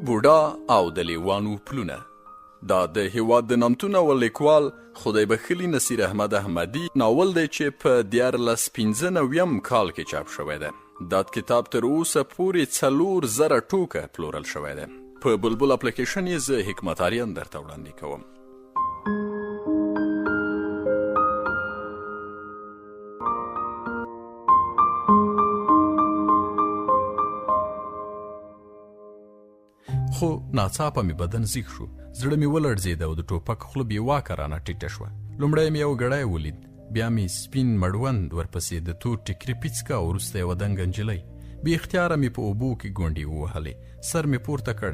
بوډا او د لیوانو پلونه. دا د هیواد د نامتو ناول لیکوال خدای بخښلي نصیر احمد احمدي ناول دی چې په 1395 کال کې چاپ شوی دی. دا کتاب تر اوسه پورې 4000 ټوکه پلورل شوی دی. په بلبل اپلیکیشن یې زه حکمت آریان درته وړاندې کوم. خو ناڅاپه مې بدن زیږ شو، زړه مې ولړزېد او د ټوپک خوله بې واکه رانه ټیټه شوه. لومړی مې یو ګړی ولید، بیا مې سپین مړوند، ورپسې د تور ټیکري پیڅکه او وروسته یوه دنګه نجلۍ. بې اختیاره مې په اوبو کې ګونډې ووهلې، سر مې پورته کړ،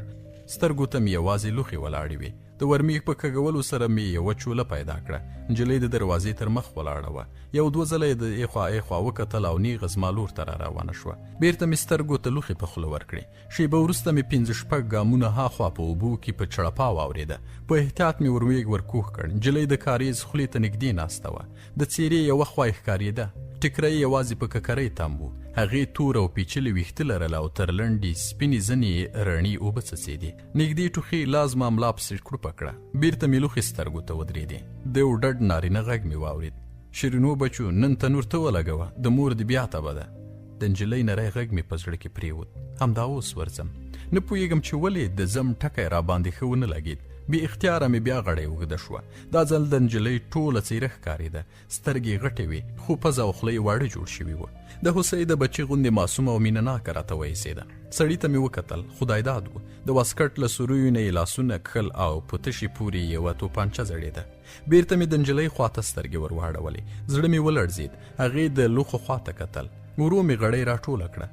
سترګو ته مې یوازې لوښې ولاړې وې. د ورمېږ په کږولو سره مې یوه چوله پیدا کړه. نجلۍ د دروازې تر مخ ولاړه وه. یو دوه ځله یې د ایخوا ایخوا وکتل او نیغه زما لور ته را روانه شوه. بیرته مې سترګو ته لوښې په خوله ورکړې. شیبه وروسته مې پنځه شپږ ګامونه ها خوا په اوبو کې په چړپا واورېده. په احتیاط مې ورمېږ ورکوښ کړ. نجلۍ د کاریز خولې ته نږدې ناسته وه. د څېرې یوه خوا یې ښکارېده. ټیکری یې یوازې په ککرۍ تم و. هغې تور او پیچلي ویښته لرل او تر لنډې سپینې زنې یې رڼې اوبه څڅېدې. نږدې ټوخي لا زما ملا پسې کړوپه کړه. بیرته مې لوښې سترګو ته ودرېدې. د یو ډډ نارینه غږ مې واورېد. شیرینو بچو، نن تنور ته ولګوه، د مور دې بیا تبه ده. د نجلۍ نری غږ مې په زړه کې پرېوت. همدا اوس ورځم. نه پوهېږم چې ولې د ځم ټکی راباندې ښه ونه لګېد. بې اختیاره مې بیا غړی اوږده شوه. دا ځل د نجلۍ ټوله څېره ښکارېده. سترګې یې غټې وې، خو پزه او خوله یې واړه جوړ شوي وو. د هوسۍ د بچي غوندې معصومه او مینه ناکه راته وایسېده. سړي ته مې وکتل، خدایداد و. د واسکټ له سوریو نه یې لاسونه کښل او په تشې پورې یې یوه توپانچه ځړېده. بیرته مې د نجلۍ خواته سترګې ور واړولې. زړه مې ولړزېد. هغې د لوښو خواته کتل. ورو مې غړۍ راټوله کړه.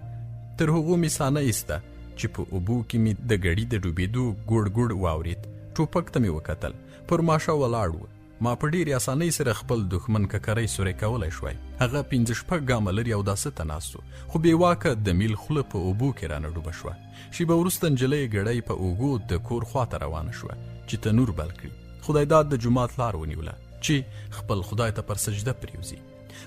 تر هغو مې سا نه ایسته چې په اوبو کې مې د ګړي د ډوبېدو ګوړ ګوړ واورېد. ټوپک ته مې وکتل. پر ماشه ولاړ و. ما په ډېرې اسانۍ سره خپل دښمن ککرۍ سوری کولی شوای. هغه پنځه شپږ ګامه لرې اوداسه ته ناست و، خو بې واکه د میل خوله په اوبو کې رانه ډوبه شوه. شیبه وروسته نجلۍ ګړی په اوږو د کور خواته روانه شوه چې تنور بل کړي. خدایداد د جومات لار ونیوله چې خپل خدای ته پر سجده پریوځي.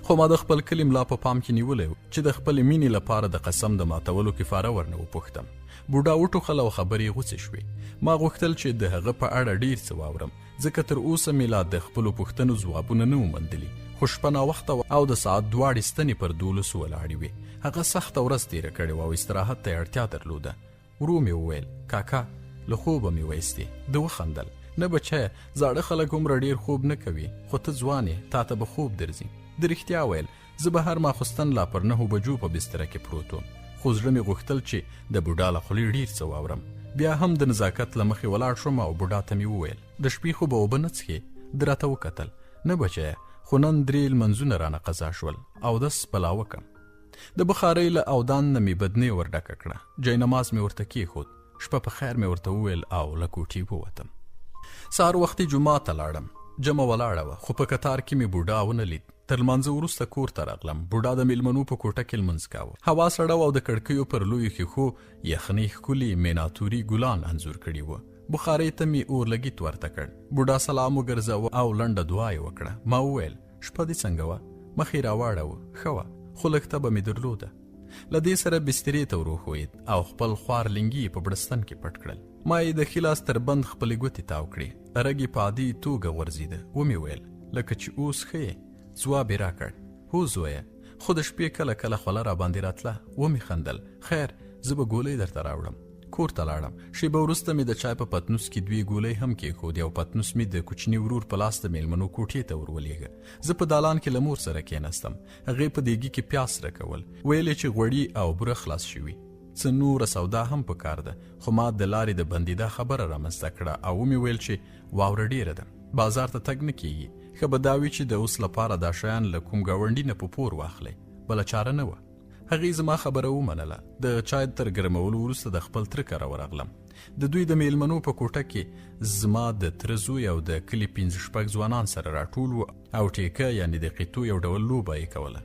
خو ما د خپل کلي ملا په پام کې نیولی و چې د خپلې مینې لپاره د قسم د ماتولو کفاره ورنه وپوښتم. بوډا وټوخل او خبرې یې غوڅې شوې. ما غوښتل چې د هغه په اړه ډېر څه واورم، ځکه تر اوسه مې لا د خپلو پوښتنو ځوابونه نه وو موندلي. خو شپه ناوخته وه او د ساعت دواړې ستنې پر دولسو ولاړې وې. هغه سخته ورځ تېره کړې وه او استراحت ته یې اړتیا درلوده. ورو مې وویل، کاکا، له خوبه مې وایستې. ده وخندل، نه بچیه، زاړه خلک هومره ډېر خوب نه کوي، خو ته ځوان یې، تا ته به خوب درځي. ده رښتیا ویل، زه به هر ماخوستن لا پر نهو بجو په بستره کې پروت وم، خو زړه مې غوښتل چې د بوډا له خولې ډېر څه واورم. بیا هم د نزاکت له مخې ولاړ شوم او بوډا ته مې وویل، د شپې خو به اوبه نه څښې؟ ده راته وکتل، نه بچیه، خو نن درې لمنځونه رانه قضا شول، اودس به لا وکم. د بخارۍ له اودان نه مې بدنۍ ور ډکه کړه، جای نماز مې ورته کېښود، شپه په خیر مې ورته وویل او له کوټې ووتم. سهار وختي جومات ته لاړم، جمع ولاړه وه، خو په کتار کې مې بوډا ونه لید. تر لمانځه وروسته کور ته راغلم. بوډا د میلمنو په کوټه کې لمونځ کاوه. هوا سړه وه او د کړکیو پر لویو ښیښو یخنۍ ښکلي میناتوري ګلان انځور کړي وو. بخارۍ ته مې اورلګیت ورته کړ. بوډا سلام وګرځاوه او لنډه دعا یې وکړه. ما وویل، شپه دې څنګه وه؟ مخ یې راواړاوه، ښه وه، خو لږ تبه مې درلوده. له دې سره بسترې ته وروښوید او خپل خوار لینګي یې په بړستن کې پټ کړل. ما یې د ښي لاس تر بند خپلې ګوتې تاو کړې. رګ یې په عادي توګه غورځېده. ومې ویل، لکه چې اوس ښه یې؟ ځواب یې راکړ، هو زویه، خو د شپې کله کله خوله راباندې راتله. ومې خندل، خیر، زه به ګولۍ درته راوړم. کور ته لاړم. شېبه وروسته مې د چای په پتنوس کې دوې ګولۍ هم کېښودې او پتنوس مې د کوچني ورور په لاس د مېلمنو کوټې ته ور ولېږه. زه په دالان کې له مور سره کېناستم. هغې په دېګي کې پیاز سره کول. ویل یې چې غوړي او بوره خلاص شوي. څه نوره سودا هم په کار ده. خو ما د لارې د بندېدا خبره رامنځته کړه او ومې ویل چې واوره ډېره ده. بازار ته تګ نه کېږي. ښه به دا وي چې د اوس لپاره دا شیان له کوم ګاونډي نه په پور واخلئ. بله چاره نه وه. هغې زما خبره ومنله. د چای تر ګرمولو وروسته د خپل تره کره ورغلم. د دوی د میلمنو په کوټه کې زما د تره زوی او د کلي پنځه شپږ ځوانان سره راټول وو او ټیکه یعنې د قیتو یو ډول لوبه یې کوله.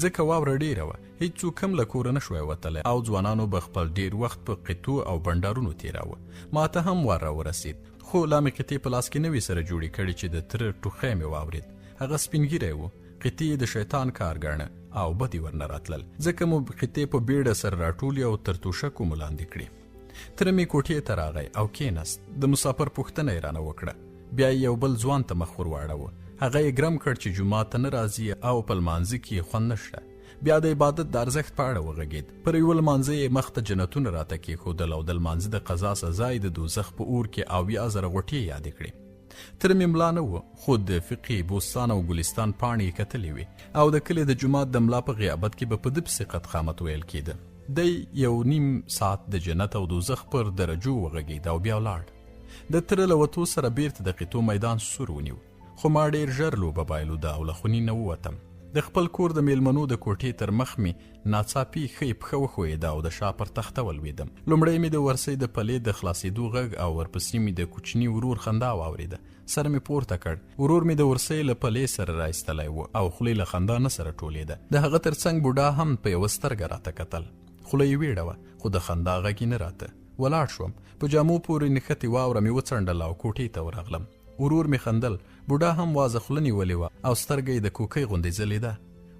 ځکه واوره ډېره وه، هیڅوک هم له کوره نه شوای وتلی او ځوانانو به خپل ډېر وخت په قیتو او بنډارونو تېراوه. ماته هم وار راورسېد، خو لا مې قطعې په لاس کې نه وې سره جوړې کړې چې د تره ټوخی مې واورېد. هغه سپین ږیری و. قطعې یې د شیطان کار ګاڼه او بدې ورنه راتلل، ځکه مو قطعې په بیړه سره راټولې او تر توشکو مو لاندې کړې. تره مې کوټې ته راغی او کېناست. د مساپر پوښتنه یې رانه وکړه. بیا یې یو بل ځوان ته مخ ور واړاوه. هغه یې ګرم کړ چې جومات ته نه راځي او په لمانځه کې یې خوند نشته. بیا د عبادت د ارزښت په اړه وغږېد. پر یوه لمانځه یې مخ ته جنتونه راته کېښودل او د لمانځه د قضا سزا یې د دوزخ په اور کې 70,000 غوټې یادې کړې. تره مې ملا نه و، خو د فقې، بوستان او ګلستان پاڼې یې کتلې وې او د کلي د جومات د ملا په غیابت کې به په ده پسې قد قامت ویل کېده. دی یو نیم ساعت د جنت او دوزخ پر درجو وغږېد او بیا ولاړ. د تره له وتو سره بیرته د قطو میدان سور ونیو، خو ما ډېر ژر لوبه بایلوده او له خونې نه ووتم. د خپل کور د میلمنو د کوټې تر مخ مې ناڅاپي ښۍ پښه وښویېده او د شا پر تخته ولوېدم. لومړی مې د ورسۍ د پلې د خلاصېدو غږ او ورپسې مې د کوچني ورور خندا واورېده. سر مې پورته کړ. ورور مې د ورسۍ له پلې سره را ایستلی و او خولې له خندا نه سره ټولېده. د هغه تر څنګ بوډا هم په یوه سترګه راته کتل. خوله یې ویړه وه، خو د خندا غږ یې نه راته. ولاړ شوم. په جامو پورې نښتې واوره مې وڅنډله او کوټې ته ورغلم. ورور مې خندل. بوډا هم وازه خوله نیولې وه او سترګه یې د کوکۍ غوندې ځلېده.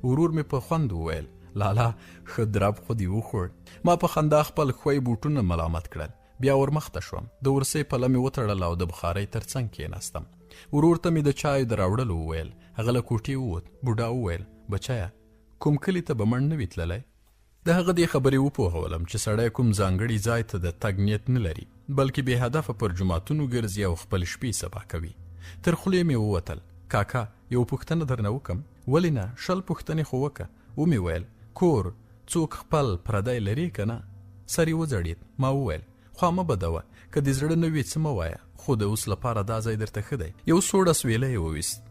ورور مې په خوند وویل، لالا ښه درب خو دې وخوړ. ما په خندا خپل ښوی بوټونه ملامت کړل. بیا ورمخته شوم. د ورسۍ پله مې وتړله او د بخارۍ تر څنګ کېناستم. ورور ته مې د چایو د راوړلو وویل. هغه له کوټې ووت. بوډا وویل، بچیه کوم کلي ته به مڼ نه وي تللی؟ د هغه دې خبرې وپوهولم چې سړی کوم ځانګړي ځای ته د تګ نیت نه لري، بلکې بې هدفه پر جوماتونو ګرځي او خپل شپې سبا کوي. تر خولې مې ووتل، کاکا یوه پوښتنه درنه وکم؟ ولې نه، 20 پوښتنې خو وکه. ومې ویل، کور، څوک خپل پردی لرې که نه؟ سر یې وځړېد. ما وویل، خوا مه بدوه، که دې زړه نه وي څه مه وایه، خو د اوس لپاره دا ځای درته ښه دی. یو سوړ اسویلی یې وویست.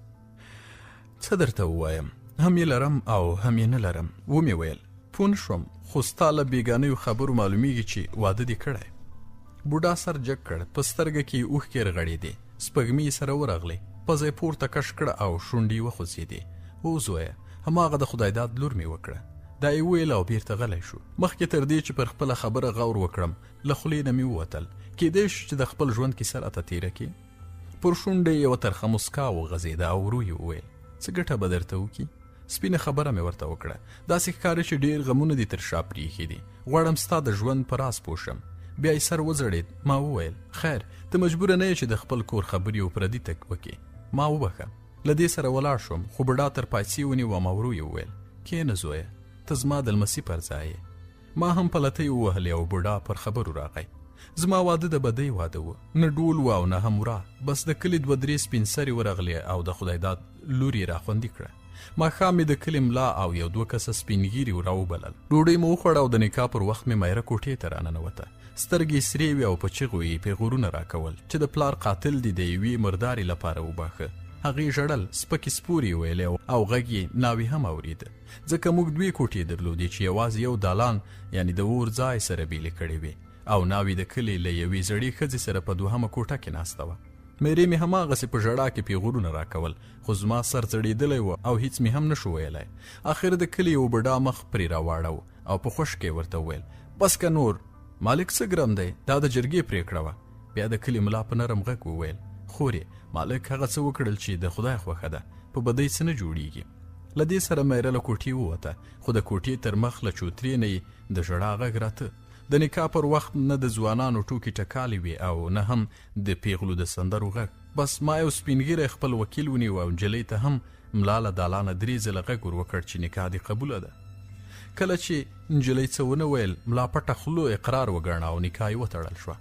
څه درته ووایم، هم یې لرم او هم یې نه لرم. ومې ویل، پوه نه شوم، خو ستا له بېګانیو خبرو معلومیږي چې واده دې کړی. بوډا سر جګ کړ، په سترګه کې یې اوښکې رغړېدې، سپږمې یې سره ورغلې، پزه یې پورته کش کړه او شونډې یې وخوځېدې. هو زویه، هماغه د خدایداد لور مې وکړه. دا یې وویل او بیرته غلی شو. مخکې تر دې چې پر خپله خبره غور وکړم، له خولې نه مې ووتل، کېدای شي چې د خپل ژوند کیسه راته تېره کړې؟ پر شونډې یې یوه ترخه موسکا وغځېده او ورو یې وویل، څه ګټه به درته وکړي؟ سپینه خبره مې ورته وکړه، داسې ښکاري چې ډېر غمونه دې تر شا پرېښي دي. غواړم ستا د ژوند په راز پوه شم. بیا یې سر وځړېد. ما وویل، خیر، ته مجبوره نه یې چې د خپل کور خبرې یو پردي ته وکړې. ما وبخښه. له دې سره ولاړ شوم، خو بوډا تر پایڅې ونیوم او ورو یې وویل، کښېنه زویه، ته زما د لمسي پر ځای یې. ما هم پلتۍ ووهلې او بوډا پر خبرو راغی. زما واده د بدۍ واده و، نه ډول و او نه هم ورا. بس د کلي دوه درې سپین سرې ورغلې او د خدایداد لور یې راخوندي کړه. ماښام مې د کلي ملا او یو دوه کسه سپین ږیري راوبلل. ډوډۍ مو وخوړه او د نکاح پر وخت مې میره کوټې ته راننوته. سترګې یې سرې وې او په چیغو یې پیغورونه راکول چې د پلار قاتل دې د یوې مردارې لپاره وباښه. هغې ژړل، سپکې سپورې یې ویلې او غږ یې ناوې هم اورېده. ځکه موږ دوې کوټې درلودې چې یوازې یو دالان یعنې د اور ځای سره بېلې کړې وې او ناوې د کلي له یوې زړې ښځې سره په دوهمه کوټه کې ناسته وه. میرې مې هماغسې په ژړا کې پیغورونه راکول، خو زما سر ځړېدلی و او هیڅ مې هم نشو ویلی. اخر د کلي یوه بوډا مخ پرې راواړاو او په خشکه یې ورته وویل، بس که نور، مالک څه ګرم دی، دا د جرګې پرېکړه وه. بیا د کلي ملا په نرم غږ وویل، خورې، مالک هغه څه وکړل چې د خدای خوښه ده، په بدۍ څه نه جوړیږي. له دې سره میره له کوټې ووته، خو د کوټې تر مخ له چوترې نه یې د ژړا غږ راته. د نکاح پر وخت نه د ځوانانو ټوکې ټکالې وې او نه هم د پیغلو د سندرو غږ. بس ما یو سپین ږیری خپل وکیل ونیو او نجلۍ ته هم ملا له دالانه 3 ځله غږ ور وکړ چې نکاح دې قبوله ده. کله چې نجلۍ څه ونه ویل، ملا پټه خوله اقرار وګڼه او نکاح یې وتړل شوه.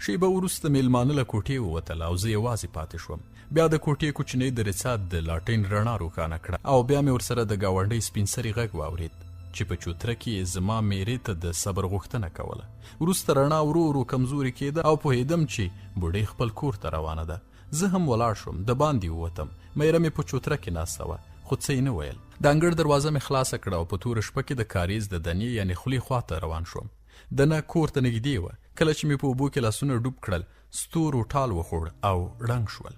شیبه وروسته میلمانه له کوټې ووتل او زه یوازې پاتې شوم. بیا د کوټې کوچنۍ دریڅه د لاټین رڼا روښانه کړه او بیا مې ورسره د ګاونډۍ سپین سري غږ واورېد چې په چوتره کې یې زما میرې ته د صبر غوښتنه کوله. وروسته رڼا ورو ورو کمزورې کېده او پوهېدم چې بوډۍ خپل کور ته روانه ده. زه هم ولاړ شوم، د باندې ووتم. میره مې په چوتره کې ناسته وه، خو څه یې نه ویل. د انګړ دروازه مې خلاصه کړه او په توره شپه کې د کاریز د دنې یعنې خولې خواته روان شوم. دنه کور ته نږدې وه. کله چې مې په اوبو کې لاسونه ډوب کړل، ستورو ټال وخوړ او ړنګ شول.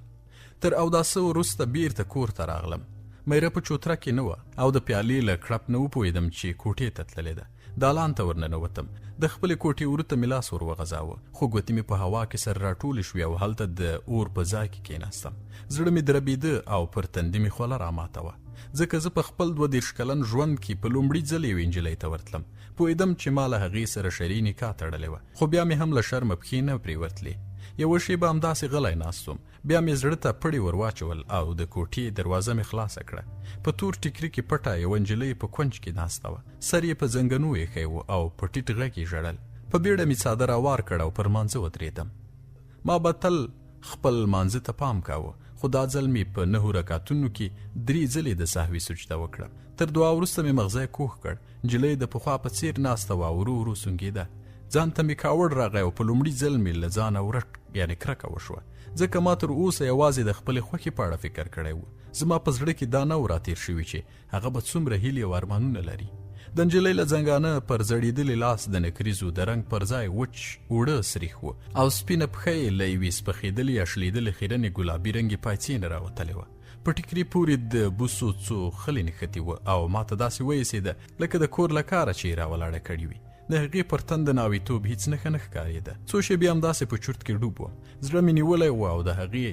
تر اوداسه وروسته بیرته کور ته راغلم. میره په چوتره کې نه وه او د پیالې له کړپ نه وپوهېدم چې کوټې ته تللې ده. دالان ته ورننوتم. د خپلې کوټې وره ته مې لاس ور وغځاوه، خو ګوتې مې په هوا کې سره راټولې شوې او هلته د اور په ځای کې کېناستم. زړه مې دربېده او پر تندي مې خوله راماته وه، ځکه زه په خپل 32 کلن ژوند کې په لومړي ځل یوې نجلۍ ته ورتلم. پوهېدم چې ما له هغې سره شرعي نکاح تړلې وه، خو بیا مې هم له شرمه پښې نه پرې ورتلې. یوه شېبه همداسې غلی ناست وم. بیا مې زړه ته پړې ور واچول او د کوټې دروازه مې خلاصه کړه. په تور ټیکري کې پټه یوه نجلۍ په کونج کې ناسته وه. سر یې په زنګنو ایښی و او په ټیټ غږ یې ژړل. په بیړه مې څادر اوار کړ او پر لمانځه ودرېدم. ما به تل خپل لمانځه ته پام کاوه، خو دا ځل مې په نهو رکعتونو کې درې ځلې د سهوې سجده وکړه. تر دعا وروسته مې مغزی کوږ کړ. نجلۍ د پخوا په څېر ناسته وه او ورو ورو سونګېده. ځان ته مې کاوړ راغی او په لومړي ځل مې له ځانه ورټ یعنې کرکه وشوه، ځکه ما تر اوسه یوازې د خپلې خوښې په اړه فکر کړی و. زما په زړه کې دا نه و راتېر شوي چې هغه به څومره هیلې او ارمانونه لري. د نجلۍ له ځنګانه پر ځړېدلي لاس د نکریزو د رنګ پر ځای وچ اوړه سریښ و او سپینه پښه یې له یوې سپخېدلې یا شلېدلې خیرنې ګلابي رنګې پایڅې نه راوتلې وه. په ټیکري پورې د بوسو څو خلې نښتې وه او ماته داسې وایسېده لکه د کور له کاره چې یې راولاړه کړې وي. د هغې پر تن د ناویتوب هیڅ نښه نه ښکارېده. څو شېبې همداسې په چورت کې ډوب وم. زړه مې نیولی و او د هغې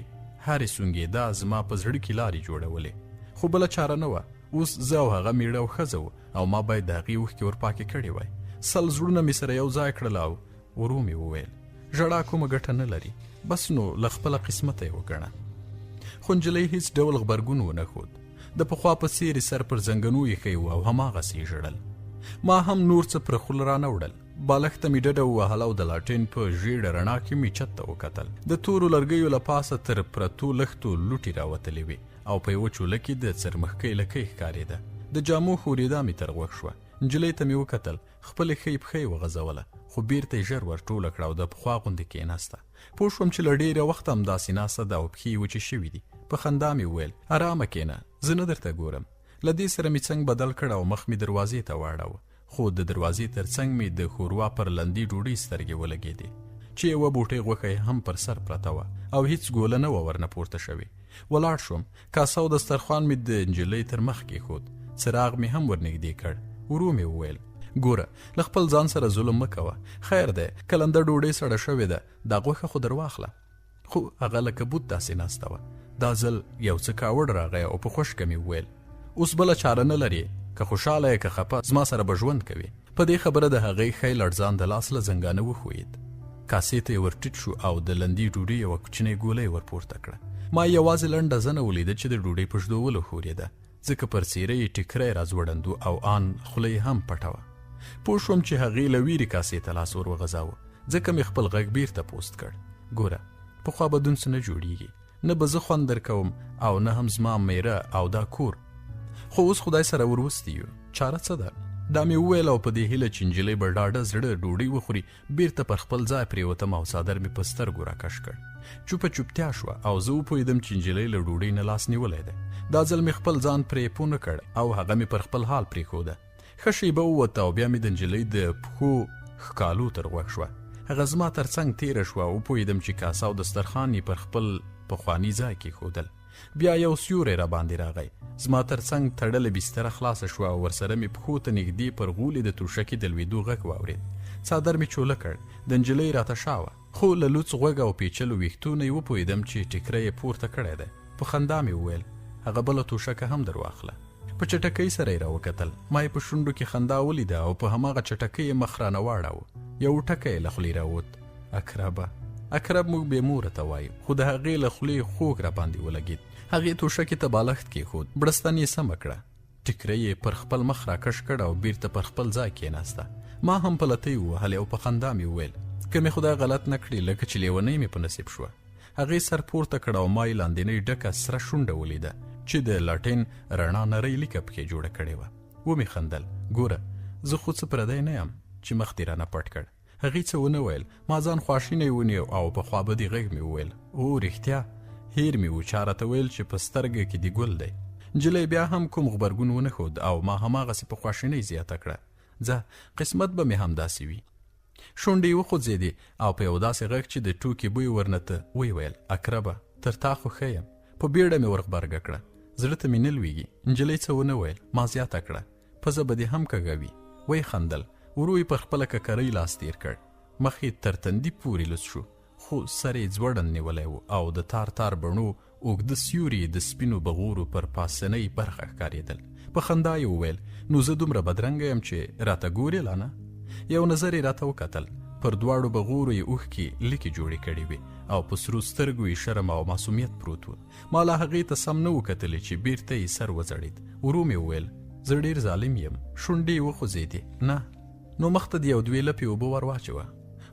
هرې سونګېدا زما په زړه کې لارې جوړولې. خو بله چاره نه وه. اوس زه او هغه مېړه او ښځه وو او ما باید د هغې اوښکې ورپاکې کړې وای. سل زړونه مې سره یو ځای کړل او ورو مې وویل، ژړا کومه ګټه نه لري، بس نو له خپله قسمته یې وګڼه. خو نجلۍ هیڅ ډول غبرګون ونه ښود. د پخوا په څېر یې سر پر زنګنو ایښی و او هماغسې یې ژړل. ما هم نور څه پر خوله رانه وړل. بالښت ته مې ډډه ووهله او د لاټین په ژیړه رڼا کې مې چت ته وکتل. د تورو لرګیو له پاسه تر پرتو لښتو لوټې راوتلې وې او په یوه چوله کې د څرمښکۍ لکۍ ښکارېده. د جامو ښورېدا مې تر غوږ شوه. نجلۍ ته مې وکتل، خپلې ښۍ پښه یې وغځوله، خو بیرته یې ژر ورټوله کړه او د پخوا غوندې کېناسته. پوه شوم چې له ډېره وخته همداسې ناسته ده او پښې یې وچې شوې دي. په خندا مې وویل، ارامه کېنه، زه نه درته ګورم. له دې سره مې څنګ بدل کړ او مخ مې دروازې ته واړاوه، خو د دروازې تر څنګ مې د ښوروا پر لندې ډوډۍ سترګې ولګېدې، چې یوه بوټۍ غوښه یې هم پر سر پرته وه او هیڅ ګوله نه وه ورنه پورته شوې. ولاړ شوم، کاسه او دسترخوان مې د نجلۍ تر مخ کېښود، څراغ مې هم ورنږدې کړ. ورو مې وویل، ګوره، له خپل ځان سره ظلم مه کوه، خیر دی، که لنده ډوډۍ سړه شوې ده، دا غوښه خو درواخله. خو هغه لکه بوت داسې ناسته وه. دا ځل یو څه کاوړ راغی او په خشکه مې وویل، اوس بله چاره نه لرې، که خوشاله یې که خپه، زما سره به ژوند کوې. په دې خبره د هغې ښی لړزان د لاس له زنګانه وښویېد. کاسې ته یې ور ټیټ شو او د لندې ډوډۍ یوه کوچنۍ ګوله یې ورپورته کړه. ما یې یوازې لنډه زنه ولیده چې د ډوډۍ په ږدولو ښورېده، ځکه پر څېره یې ټیکری راځوړند و او آن خوله یې هم پټه وه. پوه شوم چې هغې له ویرې کاسې ته لاس ور وغځاوه، ځکه مې خپل غږ بیرته پوست کړ. ګوره، پخوا به دونس نه جوړیږي، نه به زه خوند درکوم او نه هم زما میره او دا کور. خو اوس خدای سره وروستي یو، چاره څه ده؟ دا مې وویل او په دې هیله چې نجلۍ به ډاډه زړه ډوډۍ وخوري، بیرته پر خپل ځای پرېوتم او څادر مې په سترګو راکش کړ. چوپه چوپتیا شوه او زه وپوهېدم چې نجلۍ له ډوډۍ نه لاس نیولی دی. دا ځل مې خپل ځان پرې پوه نه کړ او هغه مې پر خپل حال پرېښوده. ښه شېبه ووته او بیا مې د نجلۍ د پښو ښکالو تر غوږ شوه. هغه زما تر څنګ تېره شوه او وپوهېدم چې کاسه او دسترخوان یې پر خپل پخواني ځای کېښودل. بیا یو سیوری راباندې راغی. زما تر څنګ تړلې بستره خلاصه شوه او ورسره مې پښو ته نږدې پر غولي د توشکې د لوېدو غږ واورېد. څادر مې چوله کړ. د نجلۍ راته شا وه. خو له لوڅ غوږ او پېچلو ویښتو نه یې وپوهېدم چې ټیکری یې پورته کړی دی. په خندا مې وویل، هغه بله توشکه هم در واخله. په چټکۍ سره یې راوکتل. ما یې په شونډو کې خندا ولیده او په هماغه چټکۍ یې مخ رانه واړاوه. یو ټکی یې له خولې راووت، اکربه! اکرب موږ بې موره ته وایو، خو د هغې له خولې خوږ راباندې ولګېد. هغې توشکې ته بالښت کېښود، بړستن یې سمه کړه. ټیکری یې پر خپل مخ راکش کړ او بیرته پر خپل ځای کېناسته. ما هم په لتۍ ووهلې او په خندا مې وویل، که مې خدای غلط نه کړي، لکه چې لیونۍ مې په نصیب شوه. هغې سر پورته کړ او ما یې لاندینۍ ډکه سره شونډه ولیده چې د لاټین رڼا نرۍ لیکه پکې جوړه کړې وه. ومې خندل، ګوره زه خو څه پردی نه یم چې مخ دې رانه پټ کړ. هغې څه ونه ویل. ما ځان خواشینی ونیو او په خوابدي غږ مې وویل، او رښتیا هیر مې و، چا راته ویل چې په سترګه کې دې ګل دی. نجلۍ بیا هم کوم غبرګون ونه ښود او ما هماغسې په خواشینۍ زیاته کړه، ځه قسمت به مې همداسې وي. شونډې یې وخوځېدې او په یو داسې غږ چې د ټوکې بوی ورنه ته ویې ویل، اکربه تر تا خو ښه یم. په بیړه مې ورغبرګه کړه، زړه ته مې نه لویږي. نجلۍ څه ونه ویل. ما زیاته کړه، پزه به دې هم کږه وي. ویې خندل. ورو یې پر خپله ککرۍ لاس تېر کړ. مخ یې تر تندي پورې لوڅ شو، خو سر یې ځوړند نیولی و او د تار تار بڼو اوږده سیوري یې د سپینو بغورو پر پاسنۍ برخه ښکارېدل. په خندا یې وویل، نو زه دومره بدرنګه یم چې راته ګورې لا نه؟ یو نظر یې راته وکتل، پر دواړو بغورو یې اوښکې لیکې جوړې کړې وې او په سرو سترګو یې شرم او معصومیت پروت و. ما لا هغې ته سم نه و کتلي چې بیرته یې سر وځړېد. ورو مې وویل، زه ډېر ظالم یم. شونډې یې وخوځېدې، نه. نو مخ ته دې یو دوې لپې اوبه ور واچوه.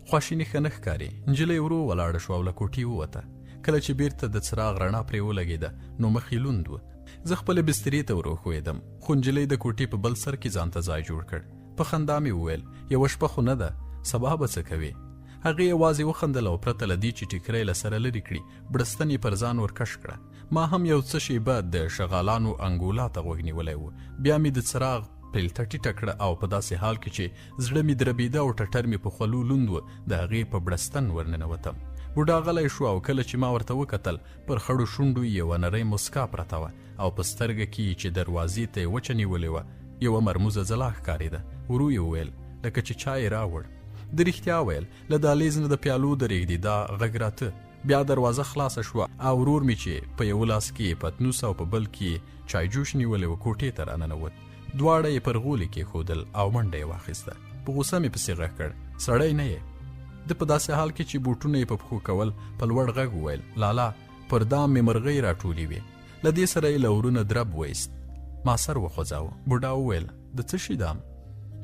خواشیني ښه نه ښکاري. نجلۍ ورو ولاړه شوه او له کوټې ووته. کله چې بیرته د څراغ رڼا پرې ولګېده نو مخ یې لوند و. زه خپلې بسترې ته وروښویېدم، خو نجلۍ د کوټې په بل سر کې ځان ته ځای جوړ کړ. په خندا مې وویل، یوه شپه خو نه ده، سبا به څه کوې؟ هغې یوازې وخندل او پرته له دې چې ټیکری له سره لرې کړي، بړستن یې پر ځان ورکش کړه. ما هم یو څه شېبه د شغالانو انګولا ته غوږ نیولی و. بیا مې د څراغ پلته ټیټه کړه او په داسې حال کې چې زړه مې دربېده او ټټر مې په خولو لوند و، د هغې په بړستن ورننوتم. بوډا غلی شو او کله چې ما ورته وکتل، پر خړو شونډو یې یوه نرۍ موسکا پرته وه او په سترګه کې یې چې دروازې ته یې وچه نیولې وه، یوه مرموزه ځلا ښکارېده. ورو یې وویل، لکه چې چای یې راوړ. ده رښتیا ویل، له دهلېز نه د پیالو د رېږدېدا غږ راته. بیا دروازه خلاصه شوه او ورور مې چې په یوه لاس کې یې پتنوس او په بل کې یې چایجوش نیولی و، کوټې ته راننوت. دواړه یې پر غولي کېښودل او منډه یې واخیسته. په غوسه مې پسې غږ کړ، سړی نه یې؟ ده په داسې حال کې چې بوټونه یې په پښو کول، په لوړ غږ وویل، لالا، پر دام مې مرغۍ راټولې وې. له دې سره یې له ورونه درب وایست. ما سر وخوځاوه. بوډا وویل، د څه شي دام؟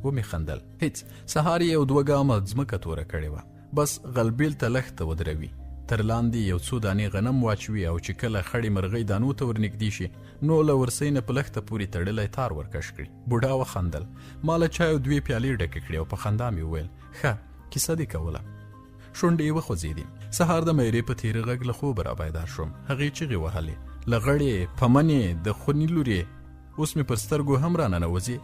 ومې خندل، هیڅ، سهار یې یو دوه ګامه ځمکه توره کړې وه. بس غلبیل ته لښته ودروي، تر لاندې یو څو دانې غنم واچوي او چې کله خړې مرغۍ دانو ته ورنږدې شي نو له ورسۍ نه په لښته پورې تړلی تار ورکش کړي. بوډا وخندل. ما له چایو دوې پیالې ډکې کړې او په خندا مې وویل، ښه کیسه دې کوله. شونډې یې وخوځېدې. سهار د میرې په تیره غږ له خوبه را بیدار شوم. هغې چیغې وهلې، لغړې، پمنې، د خوني لورې، اوس مې پر سترګو هم راننوځې.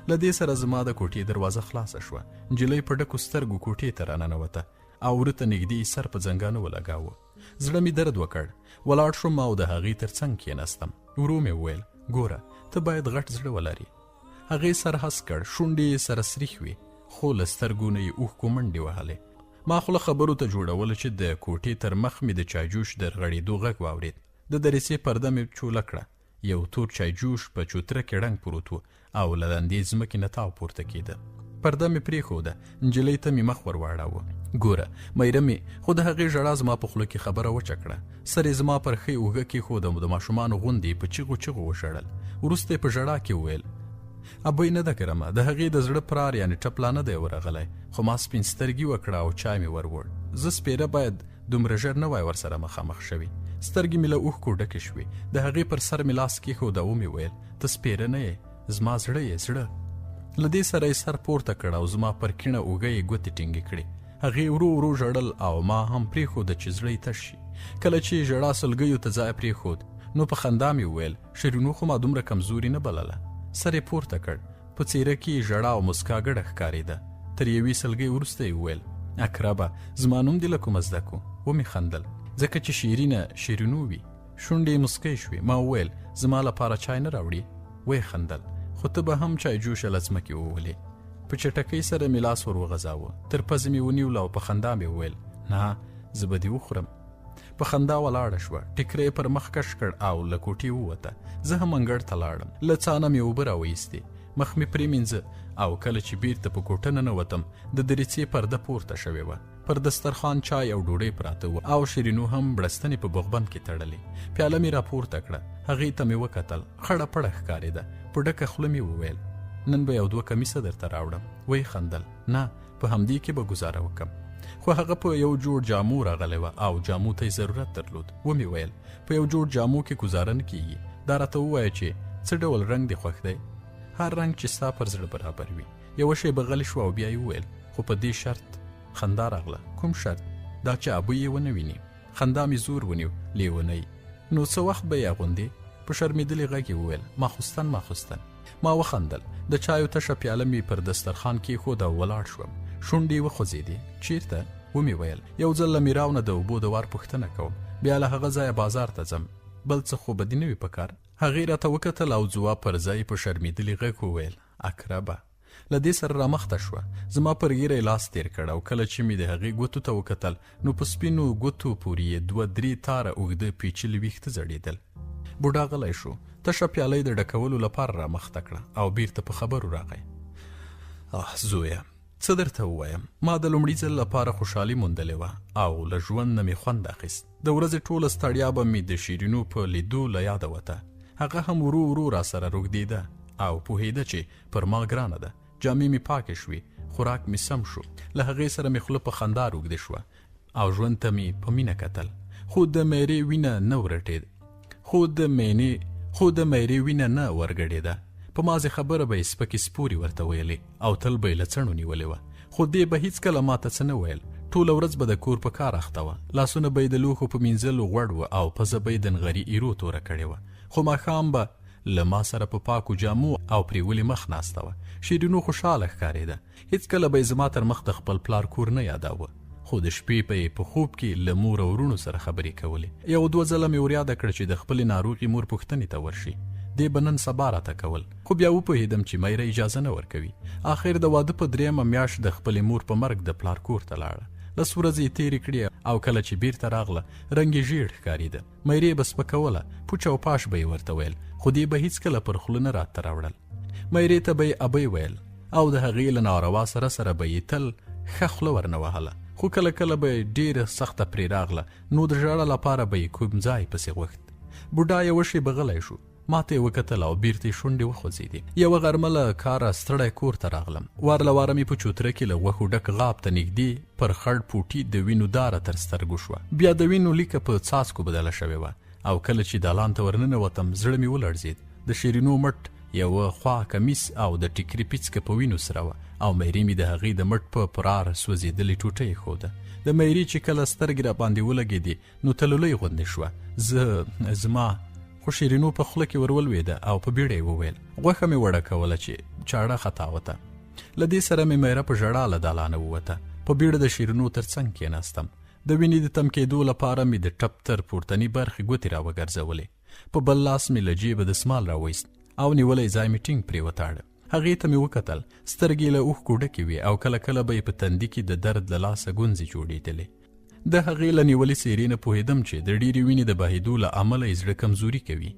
له دې سره زما د کوټې دروازه خلاصه شوه. نجلۍ په ډکو سترګو کوټې ته راننوته او وره ته نږدې یې سر په ځنګانه ولګاوه. زړه مې درد وکړ. ولاړ شوم او د هغې تر څنګ کېناستم. ورو مې وویل، ګوره، ته باید غټ زړه ولرې. هغې سر هسک کړ، شونډې یې سره سریښ وې، خو له سترګو نه یې اوښکو منډې وهلې. ما خوله خبرو ته جوړوله چې د کوټې تر مخ مې د چایجوش د رغړېدو غږ واورېد. د دریڅې پرده مې چوله کړه. یو تور چایجوش په چوتره کې ړنګ پروت و او له لندې ځمکې نه تاو پورته کېده. پرده مې پرېښوده، نجلۍ ته مې مخ ور واړاوه. ګوره میره مې، خو د هغې ژړا زما په خوله کې خبره وچه کړه. سر یې زما پر ښۍ اوږه کېښود او د ماشومانو غوندې یې په چیغو چیغو وژړل. وروسته یې په ژړا کې وویل، ابۍ نه ده ګرمه، د هغې د زړه پرار یعنې ټپ لا نه دی ورغلی، خو ما سپین سترګي وکړه او چای مې وروړ. زه سپېره باید دومره ژر نه وای ورسره مخامخ شوې. سترګې مې له اوښکو ډکې شوې. د هغې پر سر مې لاس کېښود او ومې ویل، ته سپېره نه یې، زما زړه یې، زړه. له دې سره یې سر پورته کړ او زما پر کیڼه اوږه یې ګوتې ټینګې کړې. هغې ورو ورو ژړل او ما هم پرېښوده چې زړه یې تش شي. کله چې یې ژړا سلګیو ته ځای پرېښود نو په خندا مې وویل، شیرینو خو ما دومره کمزوري نه بلله. سر یې پورته کړ. په څېره کې یې ژړا او موسکا ګډه ښکارېده. تر یوې سلګۍ وروسته یې وویل، اکربه، زما نوم دې له کومه زده کو؟ ومې خندل، ځکه چې شیرینه شیرینو وي. شونډې یې موسکۍ شوې. ما وویل، زما لپاره چای نه راوړي؟ ویې خندل، خو ته به هم چای جوشه له ځمکې وولې. په چټکۍ سره مې لاس ور وغځاوه، تر پزې مې ونیوله او په خندا مې وویل، نه، زه به دې وخورم. په خندا ولاړه شوه، ټیکری یې پر مخ کش کړ او له کوټې ووته. زه هم انګړ ته لاړم، له څاه نه مې اوبه راویستې، مخ مې پرېمینځه او کله چې بیرته په کوټه ننوتم، د دریڅې پرده پورته شوې وه. پر دسترخوان چای او ډوډۍ پراته وو او شیرینو هم بړستنې په بغبند کې تړلې. پیاله مې راپورته کړه، هغې ته مې وکتل، خړه پړه ښکارېده. په ډکه خوله مې وویل، نن به یو دوه کمیسه درته راوړم. ویې خندل، نه، په همدې کې به ګزاره وکم. خو هغه په یو جوړ جامو راغلی وه او جامو ته یې ضرورت درلود. ومې ویل، په یو جوړ جامو کې ګزاره نه کیږي. دا راته ووایه چې څه ډول رنګ دې خوښ دی؟ هر رنګ چې ستا پر زړه برابر وي. یوه شېبه غلې شوه او بیا یې وویل، خو په دې شرط. خندا راغله، کوم شرط؟ دا چې ابوی یې ونه ویني. خندا مې زور ونیو، لیونۍ، نو څه وخت به یې اغوندې؟ په شرمېدلي غږ یې وویل، ماخوستن ماخوستن. ما وخندل، د چایو تشه پیاله مې پر دسترخوان کېښوده او ولاړ شوم. شونډې یې وخوځېدې، چېرته؟ ومې ویل، یو ځل له میراو نه د اوبو د وار پوښتنه کوم، بیا له هغه ځایه بازار ته ځم. بل څه خو به دې نه وي په کار؟ هغې راته وکتل او ځواب پر ځای یې په شرمېدلي غږ وویل، اکربه. له دې سره رامخته شوه، زما پر ږیره یې لاس تېر کړ او کله چې مې د هغې ګوتو ته وکتل نو په سپینو ګوتو پورې یې دوه درې تاره اوږده پیچلي ویښته ځړېدل. بوډا غلی شو، تشه پیاله یې د ډکولو لپاره رامخته کړه او بیرته په خبرو راغی. آه زویه، څه درته ووایم، ما د لومړي ځل لپاره خوشحالي موندلې وه او له ژوند نه مې خوند اخیست. د ورځې ټوله ستړیا به مې د شیرینو په لیدو له یاده وته. هغه هم ورو ورو راسره روږدېده او پوهېده چې پر ما ګرانه ده. جامې مې پاکې شوې، خوراک مې سم شو، له هغې سره مې خوله په خندا روږدې شوه او ژوند ته مې په مینه کتل. خو د میرې وینه نه ورټېد خو د مینې خو د میرې وینه نه ورګډېده. په مازې خبره به یې سپکې سپورې ورته ویلې او تل به یې له څڼو نیولې وه. خو دې به هیڅکله ماته څه نه ویل. ټوله ورځ به د کور په کار اخته وه. لاسونه به یې د لوښو په مینځلو غوړ وه او پزه به یې د نغري ایرو توره کړې وه. خو ماښام به له ما سره په پاکو جامو او پرېولي مخ ناسته وه. شیرینو خوشحاله ښکارېده. هیڅکله به یې زما تر مخ د خپل پلار کور نه یاداوه. خو د شپې به یې په خوب کې له مور او وروڼو سره خبرې کولې. یو دوه ځله مې وریاده کړه چې د خپلې ناروغې مور پوښتنې ته ورشي. دې به نن سبا راته کول. خو بیا وپوهېدم چې میره اجازه نه ورکوي. اخر د واده په درېیمه میاشت د خپلې مور په مرګ د پلار کور ته لاړه. لس ورځې یې تېرې کړې او کله چې بیرته راغله، رنګ یې ژېړ ښکارېده. میرې به سپکوله، پوچ او پاش به یې ورته ویل، خو دې به هیڅکله پر خوله نه راته راوړل. میرې ته به یې ابۍ ویل او د هغې له ناروا سره سره به یې تل ښه خوله ورنه وهله، خو کله کله به یې ډېره سخته پرې راغله، نو د ژړا لپاره به یې کوم ځای پسې غوښت. بوډا یوه شېبه غلی شو، ماته یې وکتل او بیرته یې شونډې وخوځېدې. یوه غرمه له کاره ستړی کور ته راغلم. وار له واره مې په چوتره کې له غوښو ډک غاب ته نږدې پر خړ پوټي د وینو داره تر سترګو شوه. بیا د وینو لیکه په څاڅکو بدله شوې وه او کله چې دالان ته ورننوتم زړه مې ولړزېد. د شیرینو مټ یوه خوا کمیس او د ټیکري پیڅکه په وینو سره وه او میرې مې د هغې د مټ په پرار سوځېدلې ټوټه ایښوده. د میرې چې کله سترګې راباندې ولګېدې نو تلولۍ غوندې شوه. زه زما خو شیرینو په خوله کې ورولوېده او په بیړه یې وویل، غوښه مې وړه کوله چې چاړه خطا وته. له دې سره مې میره په ژړا له دالانه ووته. په بیړه د شیرینو تر څنګ کېناستم. د وینې د تم کېدو لپاره مې د ټپ تر پورتني برخې ګوتې راوګرځولې. په بل لاس مې له جیبه دسمال راوایست او نیولی ځای مې ټینګ پرې وتاړه. هغې ته مې وکتل، سترګې یې له اوښکو ډکې وې او کله کله به یې په تندي کې د درد له لاسه ګونځې جوړېدلې. د هغې له نیولې څېرې نه پوهېدم چې د ډېرې وینې د بهېدو له امله یې زړه کمزوري کوي.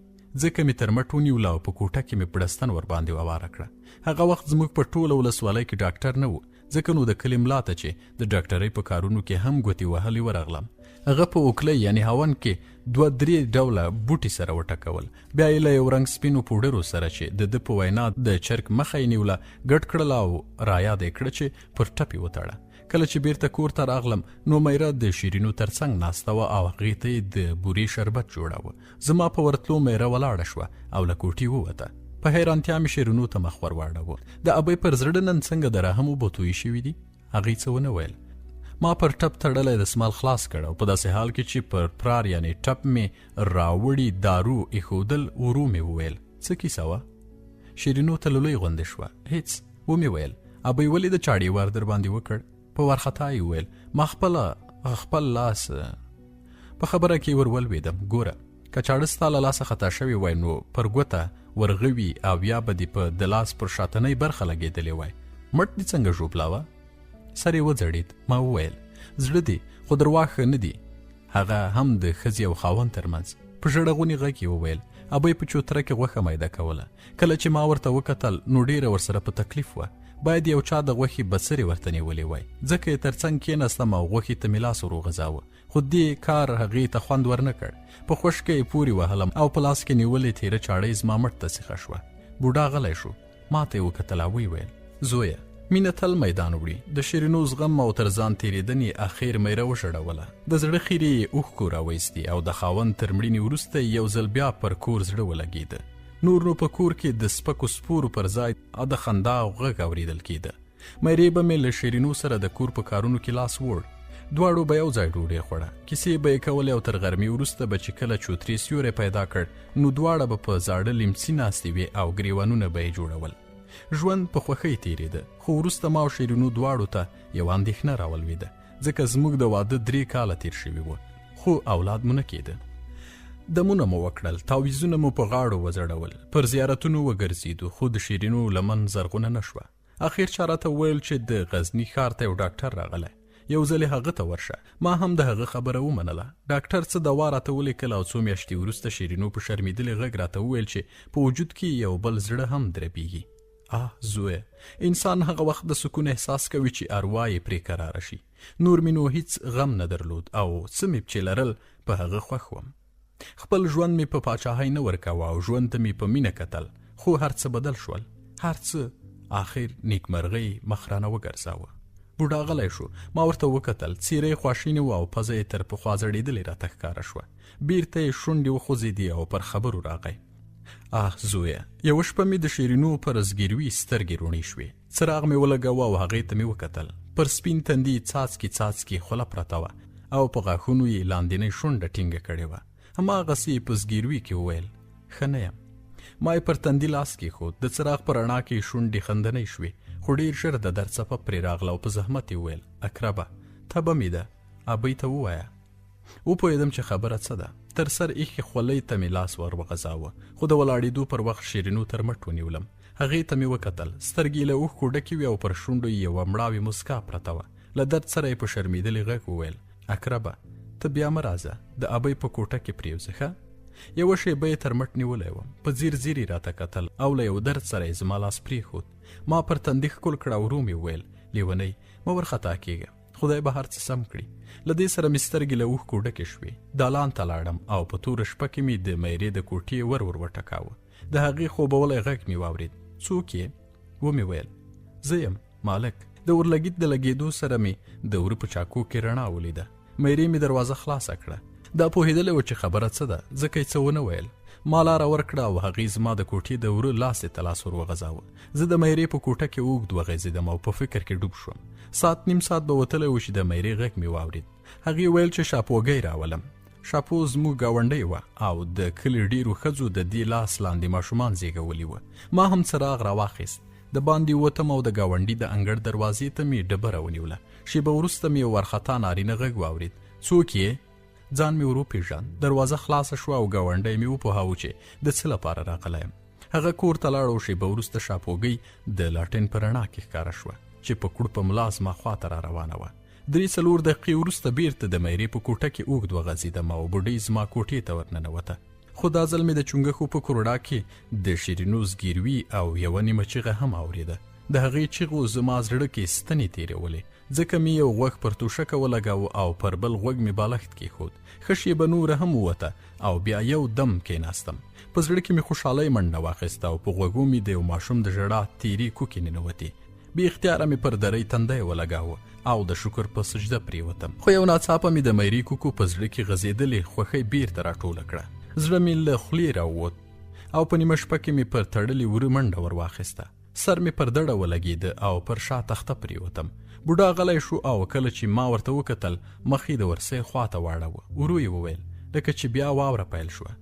ځکه مې تر مټ ونیوله او په کوټه کې مې پړستن ورباندې اواره کړه. هغه وخت زموږ په ټوله ولسوالۍ کې ډاکټر نه و، ځکه نو د کلي ملا ته چې د ډاکټرۍ په کارونو کې هم ګوتې وهلې ورغلم. هغه په اوکلۍ یعنې هاون کې دوه درې ډوله بوټي سره وټکول، بیا یې له یو رنګ سپینو پوډرو سره چې د ده په وینا د چرګ مخه یې نیوله ګډ کړل او رایاده یې کړه چې پر ټپ یې وتړه. کله چې بیرته کور ته راغلم نو میره د شیرینو ترڅنګ ناسته وه او هغې ته یې د بورې شربت جوړاوه. زما په ورتلو میره ولاړه شوه او له کوټې ووته. په حیرانتیا مې شیرینو ته مخ ورواړاوه. د ابۍ پر زړه نن څنګه د رحم اوبه تویې شوې دي؟ هغې څه ونه ویل. ما پر ټپ تړلی دسمال خلاص کړ او په داسې حال کې چې پر پرار یعنې ټپ مې راوړي دارو ایښودل ورو مې وویل، څه کیسه وه؟ شیرینو ته لولۍ غوندې شوه. هیڅ. ومې ویل، ابۍ ولې د چاړې وار در باندې وکړ؟ په وارخطا یې وویل، ما خپله خپل لاس په خبره کې ور ولوېدم. ګوره که چاړه ستا له لاسه خطا شوې وای نو پر ګوته ورغوي او یا به دې په د لاس پر شاتنۍ برخه لګېدلې وای. مټ دې څنګه ژوبلاوه؟ سر یې وځړېد. ما وویل، زړه دې خو درواغ ښه نه دي، هغه هم د ښځې او خاوند ترمنځ. په ژړغوني غږ یې وویل، ابۍ په چوتره کې غوښه میده کوله. کله چې ما ورته وکتل نو ډېره ورسره په تکلیف وه. باید یو چا د غوښې بڅرې ورته نیولې وای. ځکه یې تر څنګ کېناستم او غوښې ته مې لاس وروغځاوه، خو دې کار هغې ته خوند ورنه کړ. په خشکه یې پورې وهلم او په لاس کې نیولې تیره چاړه یې زما مټ ته سیخه شوه. بوډا غلی شو، ما ته یې وکتل او ویې ویل، زویه، مینه تل میدان وړي. د شیرینو زغم او تر ځان تېرېدنې اخیر میره وژړوله. د زړه خیرې یې اوښکو راویستې او د خاوند تر مړینې وروسته یې یو ځل بیا پر کور زړه ولګېده. نور نو په کور کې د سپکو سپورو پر ځای د خندا غږ اورېدل کېده. میرې به مې له شیرینو سره د کور په کارونو کې لاس ووړ. دواړو به یو ځای ډوډۍ خوړه، کیسې به یې کولې او تر غرمې وروسته به چې کله چوترې سیوری پیدا کړ نو دواړه به په زاړه لیمڅي ناستې وې او ګریوانونه به یې جوړول. ژوند په خوښۍ تېرېده، خو وروسته ما او شیرینو دواړو ته یوه اندېښنه راولوېده، ځکه زموږ د واده 3 کاله تېر شوي وو، خو اولاد مو نه کېده. دمونه مو وکړل، تاویزونه مو په غاړو وځړول، پر زیارتونو وګرځېدو، خو د شیرینو لمن زرغونه نه شوه. اخر چا راته وویل چې د غزني ښار ته یو ډاکټر راغلی، یو ځلې هغه ته ورشه. ما هم د هغه خبره ومنله. ډاکټر څه دوا راته ولیکله او څو میاشتې وروسته شیرینو په شرمېدلي غږ راته وویل چې په وجود کې یې یو بل زړه هم دربیږي. آه زویه، انسان هغه وخت د سکون احساس کوي چې اروا یې پرې کراره شي. نور مې نو هیڅ غم نه درلود او څه مې چې لرل په هغه خوښ وم. خپل ژوند مې په پاچاهۍ نه ورکاوه او ژوند ته مې په مینه کتل، خو هر څه بدل شول، هر څه. آخر نیکمرغۍ مخ رانه وګرځاوه. بوډا غلی شو. ما ورته وکتل، څیره یې خواشینې وه او پزه یې تر پخوا ځړېدلې راته ښکاره شوه. بیرته یې شونډې وخوځېدې او پر خبرو راغی. آه زویه، یوه شپه مې د شیرینو پر زګیروي سترګې روڼې شوې. څراغ مې ولګاوه او هغې ته مې وکتل. پر سپین تندي یې څاڅکي څاڅکي خوله پرته وه او په غاښونو یې لاندینۍ شونډه ټینګه کړې وه. هماغسې یې په زګیروي کې وویل، ښه نه یم. ما یې پر تندي لاس کېښود. د څراغ په رڼا کې یې شونډې خندنۍ شوې، خو ډېر ژر د درد څپه پرې راغله او په زحمت یې وویل، اکربه، تبه مې ده، ابۍ ته ووایه. وپوهېدم چې خبره څه ده. تر سر ایښې خولۍ ته مې لاس ور وغځاوه، خو د ولاړېدو پر وخت شیرینو تر مټ ونیولم. هغې ته مې وکتل، سترګې یې له اوښکو ډکې وې او پر شونډو یې یوه مړاوې موسکا پرته وه. له درد سره یې په شرمېدلي غږ وویل، اکربه، ته بیا مه راځه، د ابۍ په کوټه کې پرېوځه، ښه؟ یوه شېبه یې تر مټ نیولی وم، په ځیر ځیر یې راته کتل او له یو درد سره یې زما لاس پرېښود. ما پر تندي ښکل کړه او ورو مې وویل، لیونۍ، مه ورخطا کېږه، خدای به هر څه سم کړي. له دې سره مې سترګې له اوښکو ډکې شوې. دالان ته لاړم او په توره شپه کې مې د میرې د کوټې ور ور وټکاوه. د هغې خوبولی غږ مې واورېد، څوک یې؟ ومې ویل، زه یم، مالک. د اورلګیت د لګېدو سره مې د وره په چاکو کې رڼا ولیده. میرې مې دروازه خلاصه کړه. دا پوهېدلی و چې خبره څه ده، ځکه یې څه ونه ویل. ما لاره ورکړه او هغې زما د کوټې د وره لاسې ته لاس ور وغځاوه. زه د میرې په کوټه کې اوږد وغځېدم او په فکر کې ډوب شوم. ساعت نیم ساعت به وتلی و چې د میرې غږ مې واورېد. هغې ویل چې شاپوګۍ راولم. شاپو زموږ ګاونډۍ وه او د کلي ډېرو ښځو د دې لاس لاندې ماشومان زېږولي وه. ما هم څراغ راواخیست. د باندې ووتم او د ګاونډي د انګړ دروازې ته مې ډبره ونیوله. شېبه وروسته مې یو وارخطا نارینه غږ واورېد، څوک یې؟ ځان مې وروپېژاند. دروازه خلاصه شوه او ګاونډی مې وپوهاوه چې د څه لپاره راغلی یم. هغه کور ته لاړ او شېبه وروسته شاپوګۍ د لاټین په رڼا کې ښکاره شوه چې په کړوپه ملا زما خواته را روانه وه. 3-4 دقیقې وروسته بیرته د میرې په کوټه کې اوږد وغځېدم او بوډۍ زما کوټې ته ورننوته. خو دا ځل مې د چونګښو په کورډا کې د شیرینو زګیروي او یوه نیمه چیغه هم اورېده. د هغې چیغو زما زړه کې ستنې تېرولې، ځکه مې یو غوږ پر توشکه ولګاوه او پر بل غوږ مې بالښت کېښود. ښه شېبه نوره هم ووته او بیا یو دم کېناستم. په زړه کې مې خوشحالۍ منډه واخیسته او په غوږو مې د یو ماشوم د ژړا تیرې کوکې ننوتې. بې اختیاره مې پر درۍ تندی ولګاوه او د شکر په سجده پرېوتم. خو یو ناڅاپه مې د میرې کوکو په زړه کې غځېدلې خوښۍ بیرته راټوله کړه. زړه مې له خولې راووت او په نیمه شپه کې مې پر تړلي وره منډه ور واخیسته. سر مې پر دړه ولګېده او پر شا تخته پرېوتم. بوډا غلی شو او کله چې ما ورته وکتل، مخ یې د ورسۍ خواته واړاوه. ورو یې وویل، لکه چې بیا واوره پیل شوه.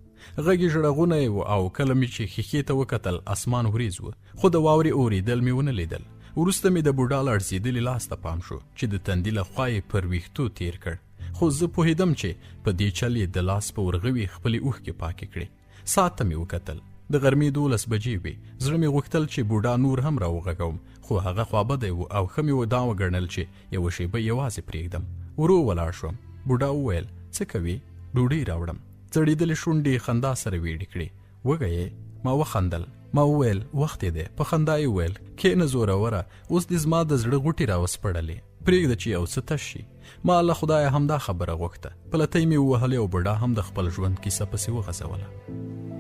غږ یې ژړغونی و او کله مې چې ښیښې ته وکتل، اسمان ورېځ و، خو د واورې اورېدل مې ونه لیدل. وروسته مې د بوډا لړزېدلي لاس ته پام شو چې د تندي له خوا یې پر ویښتو تېر کړ، خو زه پوهېدم چې په دې چل یې د لاس په ورغوي خپلې اوښکې پاکې کړې. ساعت ته مې وکتل، د غرمې 12 بجې وې. زړه مې غوښتل چې بوډا نور هم راوغږوم، خو هغه خوابدی و او ښه مې دا وګڼل چې یوه شېبه یوازې پرېږدم. ورو ولاړ شوم. بوډا وویل، څه کوې؟ ډوډۍ راوړم. ځړېدلې شونډې یې خندا سره ویړې کړې. وږی یې؟ ما وخندل. ما وویل، وخت یې دی. په خندا یې وویل، کښېنه زوروره، اوس دې زما د زړه غوټې راوسپړلې، پرېږده چې یو څه تش شي. ما له خدایه همدا خبره غوښته. په لتۍ مې ووهلې او بوډا هم د خپل ژوند کیسه پسې وغځوله.